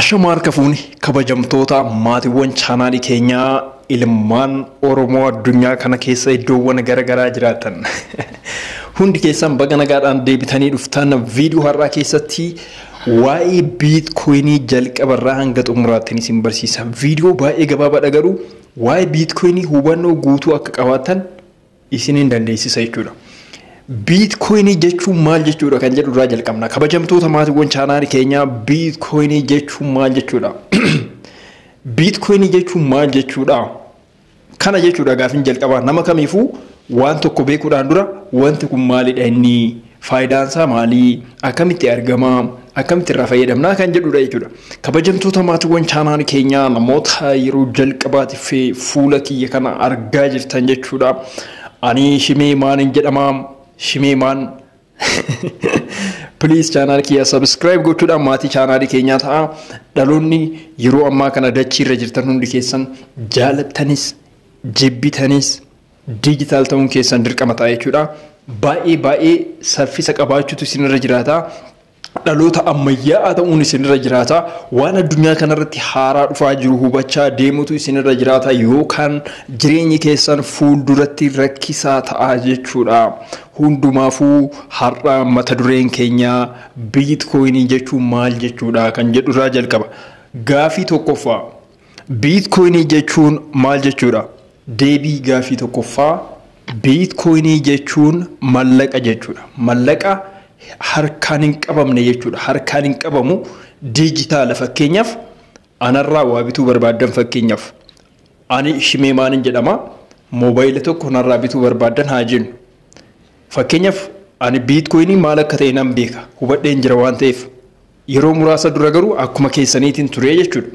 Ashama harka fuuni kabajamtoota maatiiwwan chaanaalii keenyaa ilmaan Oromoo addunyaa kana keessa iddoowwan garaagaraa jiraatan. Hundi keessan baga nagaadhaan deebitanii dhuftan. Viidiyoo har'aa keessatti waa'ee biitkoyinii jalqabarraa hanga xumuraatti isin barsiisa. Viidiyoo baay'ee gabaabaadha, garuu waa'ee biitkoyinii hubannoo guutuu akka qabaattan isiniin dandeessisa jechuudha. Biitkoyinii jechuun maal jechuudha kan jedhu irraa jalqabna. Kabajamtoota maatiiwwan chaanaalii keenyaa, biitkoyinii jechuun maal jechuudha? Biitkoyinii jechuun maal jechuudha? Kana jechuudha gaafin jalqabaa. Nama kamiifuu waan tokko beekuudhaan dura wanti kun maalidha, inni faayidaan isaa maalii, akkamitti argama, akkamitti irraa fayyadamnaa kan jedhudha jechuudha. Kabajamtoota maatiiwwan chaanaalii keenyaa, namoota yeroo jalqabaatiif fuula kiyya kana argaa jirtan jechuudha. Ani Shimee Maaniin jedhama. Shimee Maan. Please, chaanaal kiyya subscribe gochuudhaan maatii chaanaalii keenyaa ta'a. Dhaloonni yeroo ammaa kana dachii irra jirtan hundi keessan jaalattanis jibbitanis diijitaal ta'uun keessan dirqama ta'a jechuudha. Baay'ee baay'ee saffisa qabaachuutu isinirra jiraata. Dhaloota ammayyaa'aa ta'uun isinirra jiraata. Waan addunyaa kanarratti haaraa dhufaa jiru hubachaa deemutu isinirra jiraata, yookaan jireenyi keessan fuulduratti rakkisaa ta'a jechuudha. Hundumaafuu har'a mata dureen keenya biitkoyinii jechuun maal jechuudha kan jedhurraa jalqaba. Gaafii tokkoffaa. Biitkoyinii jechuun maal jechuudha? Deebii gaafii tokkoffaa: biitkoyinii jechuun mallaqa jechuudha. Mallaqa harkaan hin qabamne jechuudha. Harkaan hin qabamu, diijitaala. Fakkeenyaaf, anarraa waa bituu barbaaddan, fakkeenyaaf ani Shimee Maanin jedhama. Moobaayila tokko narraa bituu barbaaddan haa jennu. Fakkeenyaaf, ani biitkoyinii maal akka ta'e nan beeka. Hubadheen jira waan ta'eef. Yeroo muraasa dura garuu akkuma keessaniitiin ture jechuudha.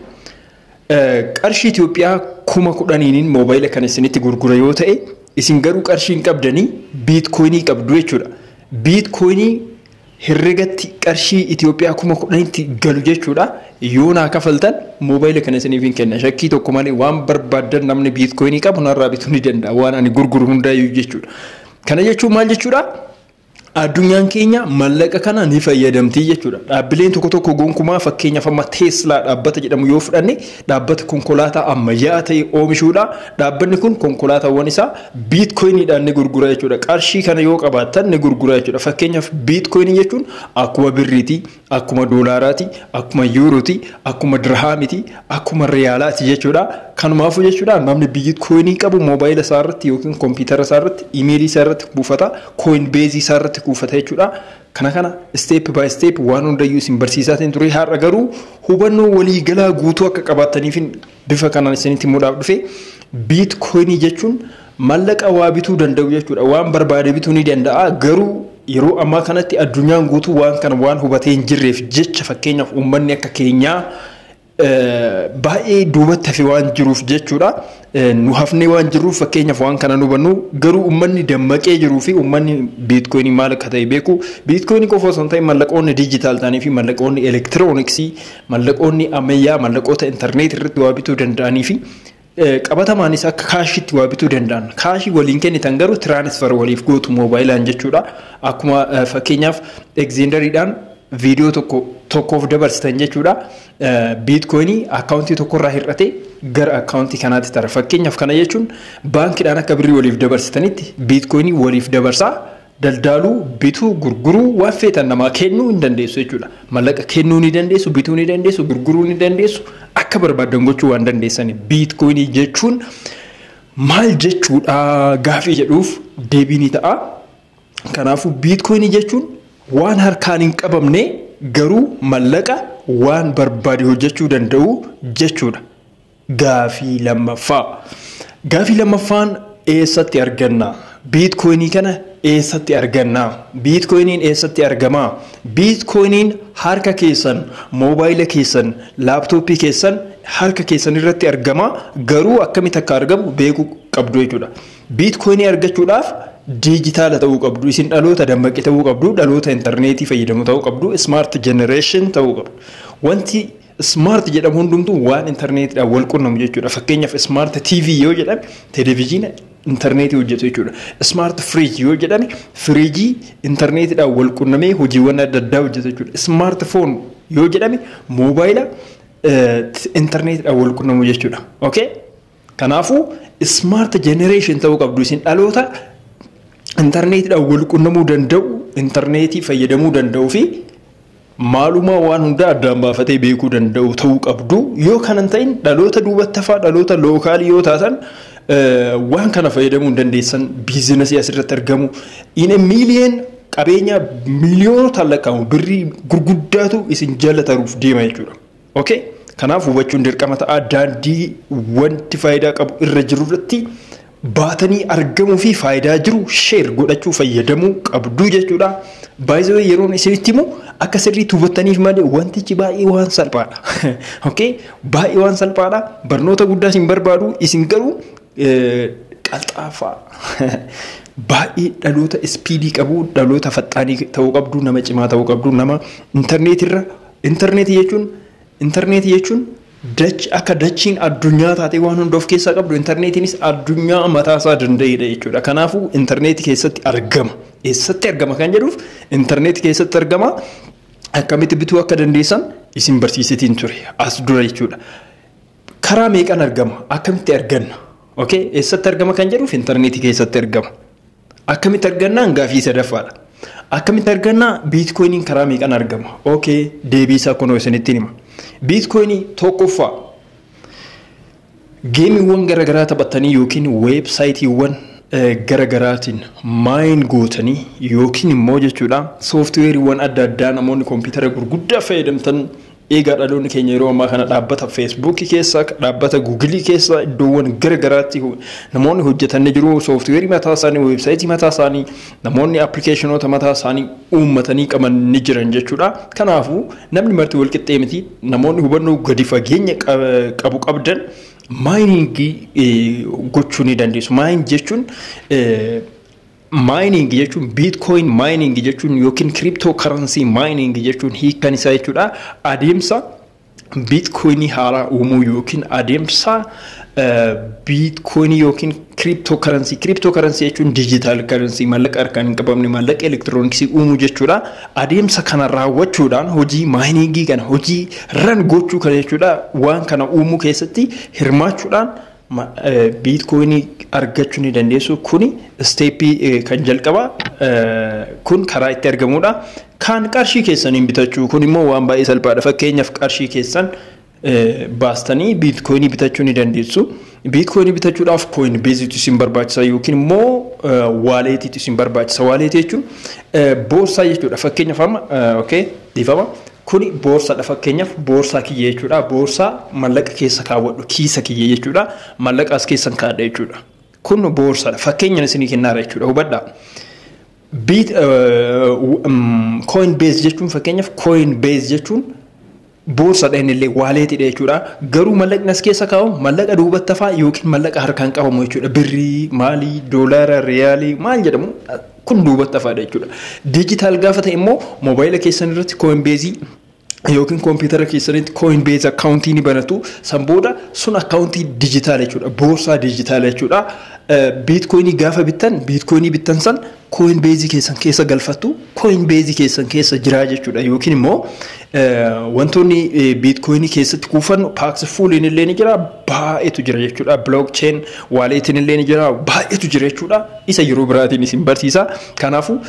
Qarshii Itoophiyaa 10,000n moobaayila kana isinitti gurgura yoo ta'e, isin garuu qarshii hin qabdanii, biitkoyinii qabdu jechuudha. Biitkoyinii herregatti qarshii Itoophiyaa 10,000tti galu jechuudha. Yoo naa kafaltan moobaayila kana isiniif hin kenna. Shakkii tokko malee waan barbaaddan namni biitkoyinii qabu narraa bituu ni danda'a. Waan ani gurguru hundaayyuu jechuudha. Kana jechuun maal jechuudha? Addunyaan keenya mallaqa kana ni fayyadamti jechuudha. Dhaabbileen tokko tokko gonkumaa, fakkeenyaaf amma Teeslaa dhaabbata jedhamu yoo fudhanne, dhaabbata konkolaataa ammayyaa ta'e oomishuudha. Dhaabbanni kun konkolaataawwan isaa biitkoyiniidhaan ni gurgura jechuudha. Qarshii kana yoo qabaattan ni gurgura jechuudha. Fakkeenyaaf, biitkoyinii jechuun akkuma birriiti, akkuma doolaaraati, akkuma yuurooti, akkuma dirhaamiti, akkuma riyaalaati jechuudha. Kanumaafuu jechuudha, namni biitkoyinii qabu moobaayila isaa irratti yookiin kompiitara isaa irratti, imeelii isaa irratti kuufata, Coinbase isaa irratti kuufata jechuudha. Kana step by step waan hundayyuu isin barsiisaatiin ture. Har'a garuu hubannoo waliigalaa guutuu akka qabaattaniif bifa kanaan isinitti himuudhaaf dhufe. Biitkoyinii jechuun mallaqa waa bituu danda'u jechuudha. Waan barbaade bituu ni danda'a, garuu yeroo ammaa kanatti addunyaan guutuu waan kana waan hubatee hin jirreef jecha, fakkeenyaaf uummanni akka keenyaa baay'ee duubatti hafe waan jiruuf jechuudha. Nu hafnee waan jirruuf fakkeenyaaf waan kana nu hubannu, garuu uummanni dammaqee jiruu fi uummanni biitkoyinii maal akka ta'e beeku, biitkoyinii qofa osoo hin ta'in mallaqoonni diijitaal ta'anii fi mallaqoonni elektirooniksii, mallaqoonni ammayyaa, mallaqoota intarneetii irratti waa bituu danda'anii fi qabatamaanis akka kaashitti waa bituu danda'an. Kaashii waliin kennitan garuu transfer waliif gootu moobaayilaan jechuudha. Akkuma fakkeenyaaf Xenderiidhaan viidiyoo tokko tokkoof dabarsitan jechuudha. Biitkoyinii akkaawuntii tokkorraa hir'ate gara akkaawuntii kanaatti tara. Fakkeenyaaf, kana jechuun baankiidhaan akka birrii waliif dabarsitanitti biitkoyinii waliif dabarsaa daldaaluu, bituu, gurguruu, waan feetan namaa kennuu hin dandeessu jechuudha. Mallaqa kennuu ni dandeessu, bituu ni dandeessu, gurguruu ni dandeessu, akka barbaadan gochuu waan dandeessani. Biitkoyinii jechuun maal jechuudha gaafii jedhuuf deebii ni ta'a. Kanaafuu biitkoyinii jechuun waan harkaan hin qabamne, garuu mallaqa waan barbaade hojjechuu danda'u jechuudha. Gaafii lammaffaa. Gaafii lammaffaan eessatti arganna? Biitkoyinii kana eessatti arganna? Biitkoyiniin eessatti argama? Biitkoyiniin harka keessan, moobaayila keessan, laaptooppii keessan, harka keessan irratti argama. Garuu akkamitti akka argamu beekuu qabdu jechuudha. Biitkoyinii argachuudhaaf diijitaala ta'uu qabdu. Isin dhaloota dammaqe ta'uu qabdu. Dhaloota intarneetii fayyadamu ta'uu qabdu. Smart generation ta'uu qabdu. Wanti smart jedhamu hundumtuu waan intarneetiidhaan wal quunnamu jechuudha. Fakkeenyaaf, smart TV yoo jedhame televezyiina intarneetii hojjetu jechuudha. Smart fridge yoo jedhame firiijii intarneetiidhaan wal quunnamee hojiiwwan adda addaa hojjetu jechuudha. Smart phone yoo jedhame moobaayila intarneetiidhaan wal qunnamuu jechuudha. Okay? Kanaafuu smart generation ta'uu qabdu isin, dhaloota intarneetiidhaan wal qunnamuu danda'u, intarneetii fayyadamuu danda'uu fi maalumaa waan hundaa addaan baafatee beekuu danda'u ta'uu qabdu. Yoo kana hin ta'in, dhaloota duubatti hafaa, dhaloota local yoo taatan, waan kana fayyadamuu hin dandeessan. Business asirratti argamu in miiliyoon, qabeenya miiliyoonotaan lakkaa'amu, birrii gurguddaatu isin jala taruuf deema jechuudha. Okay? Kanaaf hubachuun dirqama ta'a. Daandii wanti faayidaa qabu irra jiru irratti baatanii argamuu fi faayidaa jiru share godhachuu, fayyadamuu qabdu jechuudha. Baay'ee yeroon isinitti himu akka sirriitti hubattaniif malee wantichi baay'ee waan salphaadha. Okay? Baay'ee waan salphaadha. Barnoota guddaa isin barbaadu, isin garuu qalxaafaa, baay'ee dhaloota speed qabu, dhaloota faxxaanii ta'uu qabdu, nama cimaa ta'uu qabdu, nama intarneetirra. Intarneetii jechuun dach akka dachiin addunyaa taatee waan hunda of keessaa qabdu, intarneetiinis addunyaa mataasaa danda'edha jechuudha. Kanaafuu intarneetii keessatti argama. Eessatti argama kan jedhuuf, intarneetii keessatti argama. Akkamitti bituu akka dandeessan isin barsiisetiin ture as dura jechuudha. Karaa meeqan argama? Akkamitti arganna? Okay? Eessatti argama kan jedhuuf, intarneetii keessatti argama. Akkamitti argannaan gaafii sadaffaadha. Akkamitti argannaa? Biitkoiniin karaa meeqan argama? Okay, deebii isaa kunoo isinitti hima. Biitkoinii tokkoffaa, gameiiwwan garaagaraa taphatanii yookiin weebsaayitiiwwan garaagaraatiin mine gootanii yookiin immoo jechuudha sooftiweeriiwwan adda addaa namoonni kompiitara gurguddaa fayyadamtan. Eegaa, dhaloonni keenya yeroo ammaa kana dhaabbata Feesbuukii keessa, dhaabbata Guugilii keessa, iddoowwan garagaraatti namoonni hojjetan ni jiru. Sooftiweerii mataa isaanii, weebsaayitii mataa isaanii, namoonni appilikeeshinoota mataa isaanii uummatanii qaban ni jiran jechuudha. Kanaafuu namni marti wal qixxee miti. Namoonni hubannoo gadi fageenya qabu qabdan mining gochuu ni dandeessu. Mining jechuun, bitcoin mining jechuun yookiin crypto currency mining jechuun hiikkan isaa jechuudha, adeemsa biitkoinii haaraa uumuu yookiin adeemsa biitkoinii yookiin crypto currency. Crypto currency jechuun digital currency, maallaqa harkaan hin qabamne, maallaqa elektirooniksii uumuu jechuudha. Adeemsa kana raawwachuudhaan hojii mining kana, hojii run gochuu kana jechuudha, waan kana uumuu keessatti hirmaachuudhaan biitkoinii argachuu ni dandeessu. Kuni step kan jalqabaa, kun karaa itti argamudha. Kaan qarshii keessaniin bitachuu, kun immoo waan baay'ee salphaadha. Fakkeenyaaf, qarshii keessan baastanii biitkoinii bitachuu ni dandeessu. Biitkoinii bitachuudhaaf Coinbaseiitu isin barbaachisa yookiin immoo walletiitu isin barbaachisa. Wallet jechuun boorsaa jechuudha. Fakkeenyaaf amma, okay, dhiifama. Kuni boorsaadha, fakkeenyaaf boorsaa kiyya jechuudha. Boorsaa mallaqa keessa kaawwadhu, kiisa kiyya jechuudha. Mallaqa as keessan kaa'adha jechuudha. Kun boorsaadha. Fakkeenyaan isinii kennaara jechuudha. Hubadhaa. Biit Coinbase jechuun, fakkeenyaaf Coinbase jechuun boorsaadha, inni illee walletiidha jechuudha. Garuu mallaqni as keessa kaa'amu mallaqa duubatti hafaa yookiin mallaqa harkaan qabamu jechuudha. Birrii, maalii, doolaara, riyaalii maal jedhamu kun duubatti hafaadha jechuudha. Digital gaafa ta'e immoo moobaayila keessan irratti Coinbase yookiin koompitara keessanitti Coinbase account ni banatu. San booda sun account digital jechuudha. Boorsaa digital jechuudha. Biitkoinii gaafa bittan, biitkoinii bittan san Coinbase keessan keessa galfattu, Coinbase keessan keessa jiraa jechuudha. Yookiin immoo wantoonni biitkoinii keessatti kuufannu Paxfuliin illee ni jira, baay'eetu jira jechuudha. Blockchain walletiin illee ni jira, baay'eetu jira jechuudha. Isa yeroo biraatiin isin barsiisa. Kanaafuu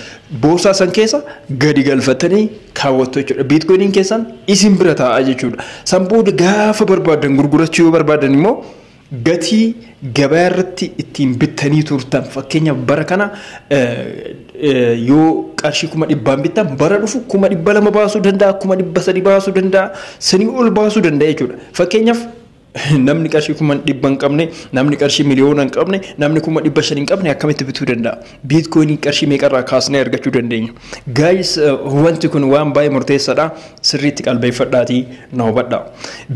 boorsaa san keessa gadi galfattanii kaawwattu jechuudha. Biitkoiniin keessan isin bira taa'a jechuudha. San booda gaafa barbaadan gurgurachuu yoo barbaadan immoo gatii gabaa irratti ittiin bittanii turtan, fakkeenyaaf bara kana yoo qarshii 100,000 bittan, bara dhufu 200,000 baasuu danda'a, 300,000 baasuu danda'a, sanii ol baasuu danda'a jechuudha. Fakkeenyaaf, namni qarshii 100,000 hin qabne, namni qarshii miliyoona hin qabne, namni 500,000 hin qabne akkamitti bituu danda'a? Biitkoinii qarshii meeqarraa kaasnee argachuu dandeenya? Guys, wanti kun waan baay'ee murteessaadha. Sirriitti qalbeeffadhaatii na hubadhaa.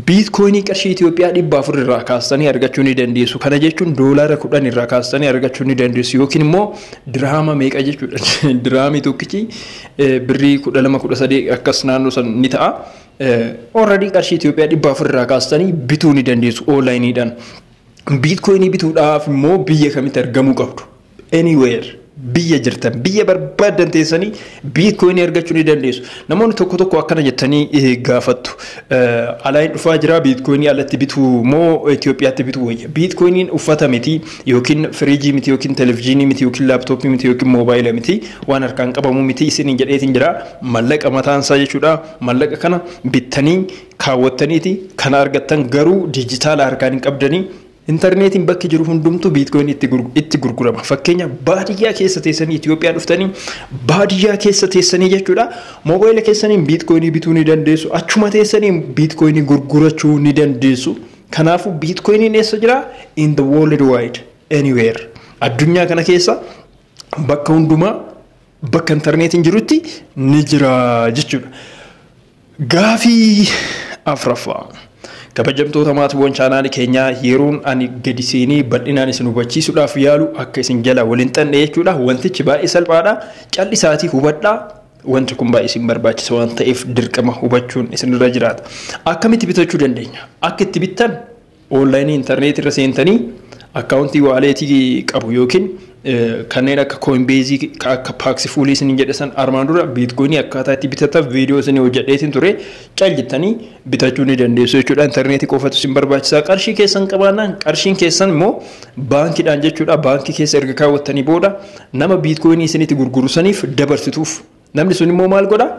Biitkoinii qarshii Itoophiyaa 400 irraa kaastanii argachuu ni dandeessu. Kana jechuun doolaara 10 irraa kaastanii argachuu ni dandeessu. Yookiin immoo diraama meeqa jechuudha? Diraamii tokkichi birrii 12, 13 akkas naannoo san ni ta'a. Already qarshii Itoophiyaa 400 irraa kaastanii bituu ni dandeessu onlineiidhaan. Biitkoinii bituudhaaf immoo biyya kamitti argamuu qabdu? Anywhere. Biyya jirtan, biyya barbaadan teessanii biitkoyinii argachuu ni dandeessu. Namoonni tokko tokko akkana jettanii gaafattu. Alaan dhufaa jira, biitkoyinii alatti bituu moo Itoophiyaatti bituu wayya? Biitkoyiniin uffata miti, yookiin firiijii miti, yookiin televizyiinii miti, yookiin laaptooppii miti, yookiin moobaayila miti, waan harkaan qabamu miti isiniin jedheetiin jira. Mallaqa mataansaa jechuudha. Mallaqa kana bittanii kaawwattaniiti kana argattan, garuu dijitaala harkaan hin qabdanii. Intarneetiin bakki jiru hundumtuu biitkoyin itti gurgurama. Fakkeenya, baadiyyaa keessa teessanii, Itoophiyaa dhuftanii baadiyyaa keessa teessanii jechuudha. Moobaayila keessaniin biitkoyinii bituu ni dandeessu. Achuma teessaniin biitkoyinii gurgurachuu ni dandeessu. Kanaafuu biitkoyiniin eessa jira? In the world wide anywhere. Addunyaa kana keessa bakka hundumaa, bakka intarneetiin jirutti ni jira jechuudha. Gaafii afraffaa. Kabajamtoota maatiiwwan chaanaalii keenyaa, yeroon ani gadi seenee bal'inaan isin hubachiisuudhaaf yaalu akka isin jala waliin xanne jechuudha. Wantichi baay'ee salphaadha. Callisaatii hubadhaa. Wanti kun baay'ee isin barbaachisa waan ta'eef dirqama hubachuun isinirra jiraata. Akkamitti bitachuu dandeenya? Akka itti bittan onlaayinii intarneetii irra seentanii akkaawuntii waaleetii qabu yookiin kanneen akka Coinbase, akka Paxful isin jedhe san, armaan dura biitkoinii akkaataa itti bitatan viidiyoo isin hojjedheetiin ture, cal jettanii bitachuu ni dandeessu jechuudha. Intarneetii qofatu isin barbaachisaa. Qarshii keessan qabaannaan, qarshiin keessan immoo baankiidhaan jechuudha. Baankii keessa erga kaawwattanii booda nama biitkoinii isinitti gurguru saniif dabarsituuf. Namni sun immoo maal godhaa?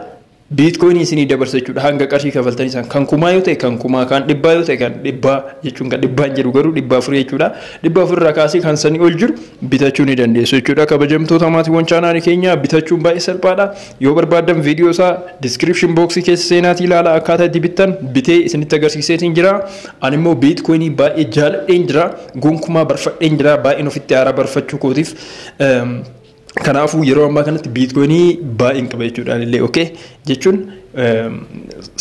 Biitkoinii isinii dabarsa jechuudha. Hanga qarshii kafaltanii san, kan 1000 yoo ta'e kan 1000, kan 100 yoo ta'e kan 100 jechuun, kan 100n jedhu garuu 400 jechuudha. 400 irraa kaasee kan sanii ol jiru bitachuu ni dandeessu jechuudha. Kabajamtoota maatiiwwan chaanaalii keenyaa, bitachuun baay'ee salphaadha. Yoo barbaaddan viidiyoo isaa description boxii keessa seenaatii ilaala, akkaataa itti bittan bitee isinitti agarsiiseetiin jira. Ani immoo biitkoinii baay'ee jaaladheen jira. Gonkumaa barfadheen jira. Baay'een ofitti haaraa barfachuu kootiif. Kanaafuu yeroo ammaa kanatti biitkoinii baay'een qaba jechuudha illee, okay, jechuun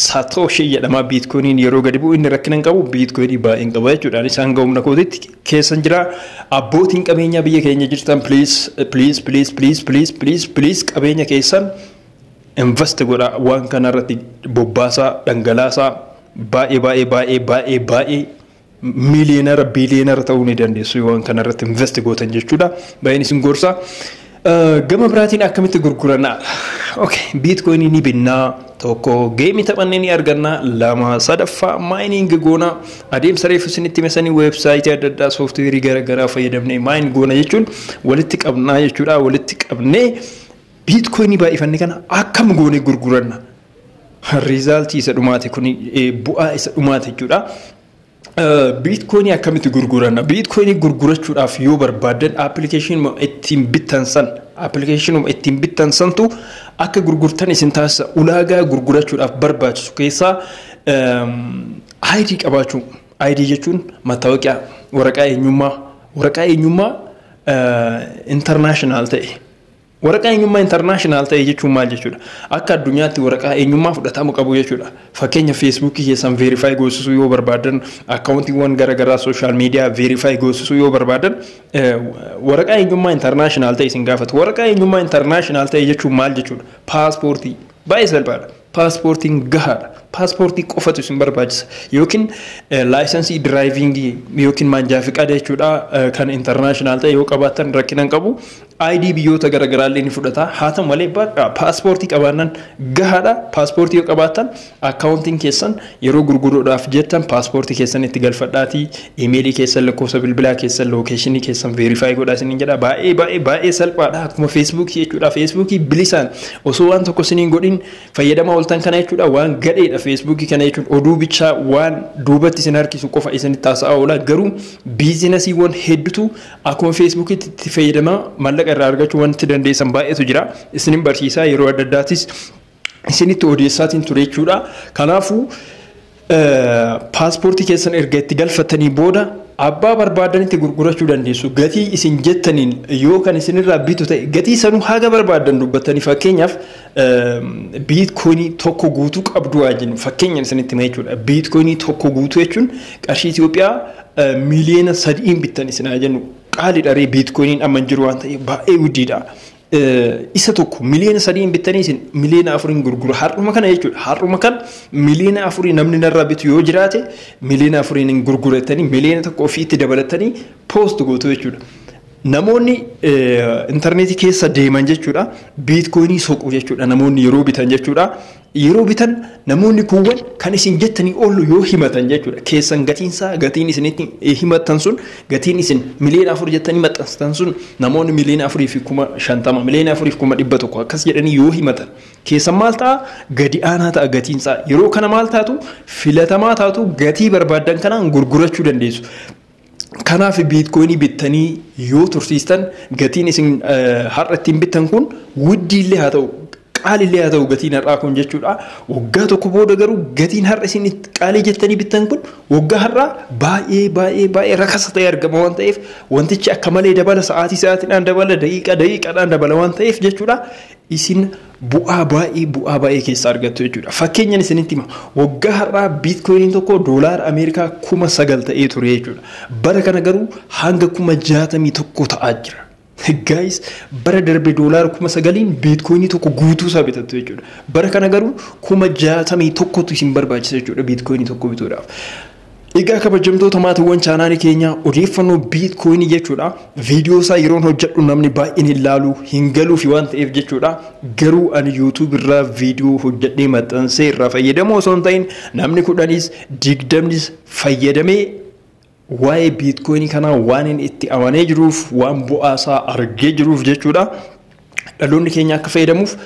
Satoshi jedhama. Biitkoiniin yeroo gadi bu'u inni rakkina hin qabu, biitkoinii baay'een qaba jechuudha. Isaan ga'umna kootitti keessan jira. Abbootiin qabeenyaa biyya keenya jirtan, please, please, please, please, please, please, please, qabeenya keessan invest godha, waan kanarratti bobbaasaa, dhangalaasaa. Baay'ee baay'ee baay'ee baay'ee baay'ee miiliyoonara, biiliyoonara ta'uu ni dandeessu waan kanarratti invest gootan jechuudha. Baay'een isin gorsa. Gama biraatiin akkamitti gurgurannaa? Okay, biitkoinii ni binnaa, tokko, geemii taphannee ni argannaa, lama, sadaffaa mining goona, adeemsa reefu isinitti himesanii weebsaayitii adda addaa, sooftiweerii garaagaraa fayyadamnee mine goona jechuun walitti qabnaa jechuudha. Walitti qabnee biitkoinii baay'ifanne kana akkam goonee gurguranna? Resultii isa dhumaati kun, bu'aa isa dhumaati jechuudha. Biitkoinii akkamitti gurguranna? Biitkoinii gurgurachuudhaaf yoo barbaaddan appilikeeshinii ittiin bittan san, appilikeeshinii ittiin bittan santu akka gurgurtan isin taasisa. Ulaagaa gurgurachuudhaaf barbaachisu keessaa ID qabaachuu. ID jechuun mattaawoqiyaa, waraqaa eenyummaa, waraqaa eenyummaa international ta'e. Waraqaa eenyummaa international ta'e jechuun maal jechuudha? Akka addunyaatti waraqaa eenyummaa fudhatamu qabu jechuudha. Fakkeenya, Feesbuukii keessan verify goosisuu yoo barbaadan, akkaawuntiiwwan garaagaraa social media verify goosisuu yoo barbaadan, waraqaa eenyummaa international ta'e isin gaafatu. Waraqaa eenyummaa international ta'e jechuun maal jechuudha? Paaspoortii. Baay'ee salphaadha. Paaspoortiin gahaadha. Paaspoortii qofatu isin barbaachisa. Yookiin laayisensii drivingii yookiin maanjaa fiqaada jechuudha, kan international ta'e yoo qabaattan rakkina hin qabu. ID biyyoota garaagaraa illee ni fudhata. Haa ta'u malee bakka paaspoortii qabaannan gahaadha. Paaspoortii yoo qabaattan akkaawuntiin keessan yeroo gurguruudhaaf jettan paaspoortii keessan itti galfadhaatii imeelii keessan, lakkoofsa bilbilaa keessan, lookeeshinii keessan verify godhaa isiniin jedha. Baay'ee baay'ee baay'ee salphaadha. Akkuma Feesbuukii jechuudha. Feesbuukii bilisaan osoo waan tokko isiniin godhin fayyadamaa ooltan kana jechuudha. Waan gadheedha Feesbuukii kana jechuun, oduu bichaa waan duubatti isin harkisu qofa isinitti taasisaa oola. Garuu biizinasiiwwan hedduutu akkuma Feesbuukiitti itti fayyadamaa maallaqa irraa argachuu wanti dandeessan baay'eetu jira. Isinin barsiisaa, yeroo adda addaatis isinitti odeessaatiin ture jechuudha. Kanaafuu paaspoortii keessan erga itti galfattanii booda abbaa barbaadanitti gurgurachuu dandeessu. Gatii isin jettaniin yoo kan isinirraa bitu ta'e, gatii sanuu haga barbaadan dubbattanii, fakkeenyaaf biitkoinii tokko guutuu qabdu waa jennu, fakkeenyaan isinitti hima jechuudha. Biitkoinii tokko guutuu jechuun qarshii Itoophiyaa 3 miiliyoona bittan isin haa jennu. Qaaliidha ree, biitkoiniin amma hin jiru waan ta'eef baay'ee guddiidha. Isa tokko 3 miiliyoona bittanii isin 4 miiliyoona gurguru har'uma kana jechuudha. Har'uma kana 4 miiliyoona namni narraa bitu yoo jiraate 4 miiliyoona hin gurguratanii 1 miiliyoona ofiitti dabalatanii post gootu jechuudha. Namoonni intarneetii keessa deeman jechuudha, biitkoyinii soqu jechuudha, namoonni yeroo bitan jechuudha. Yeroo bitan namoonni kuuwwan kan isin jettanii oolu yoo himatan jechuudha. Keessan gatiinsaa, gatiin isinitti himattan sun, gatiin isin 4 miliyoona jettanii maxxansitan sun, namoonni 4,050,000, 4,100,000 akkas jedhanii yoo himatan, keessan maal ta'a? Gadi aanaa ta'a gatiinsaa. Yeroo kana maal taatu? Filatamaa taatu, gatii barbaaddan kanaan gurgurachuu dandeessu. Kanaaf biitkoyinii bittanii yoo tursiistan, gatiin isin har'a ittiin bittan kun wuddiillee haa ta'u, qaalillee haa ta'u, gatiin har'aa kun jechuudha. Waggaa tokko booda garuu gatiin har'a isin qaalii jettanii bittan kun waggaa har'aa baay'ee baay'ee baay'ee rakasa ta'ee argama waan ta'eef, wantichi akka malee dabala, sa'aatii sa'aatiidhaan dabala, daqiiqaa daqiiqaadhaan dabala waan ta'eef jechuudha. Isin bu'aa baay'ee, bu'aa baay'ee keessaa argattu jechuudha. Fakkeenyaan isinitti hima. Waggaa har'aa biitkoyiniin tokko doolaara Ameerikaa 9,000 ta'ee ture jechuudha. Bara kana garuu hanga 61,000 ta'aa jira. Guys, bara darbe doolaara 9,000n biitkoyinii tokko guutuu isaa bitattu jechuudha. Bara kana garuu 61,000tu isin barbaachisa jechuudha biitkoyinii tokko bituudhaaf. Egaa kabajamtoota maatiiwwan chaanaalii keenyaa, odeeffannoo biitkoyinii jechuudha. Viidiyoo isaa yeroon hojjedhu namni baay'een hin laalu, hin galuufi waan ta'eef jechuudha. Garuu ani YouTube irraa viidiyoo hojjedhee maxxansee irraa fayyadamoo osoo hin ta'in, namni 10s 20s fayyadamee waa'ee biitkoyinii kanaa waan inni itti amanee jiruuf, waan bu'aasaa argee jiruuf jechuudha. Dhaloonni keenya akka fayyadamuuf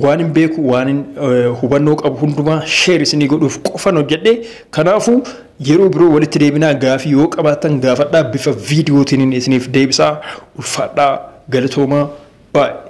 waan hin beeku, waan hin hubannoo qabu hundumaa share isinii godhuuf qofan hojjedhe. Kanaafuu yeroo biroo walitti deebinaa, gaafii yoo qabaattan gaafadhaa, bifa viidiyootiin isiniif deebisaa. Ulfaadhaa, galatoomaa, baay'ee.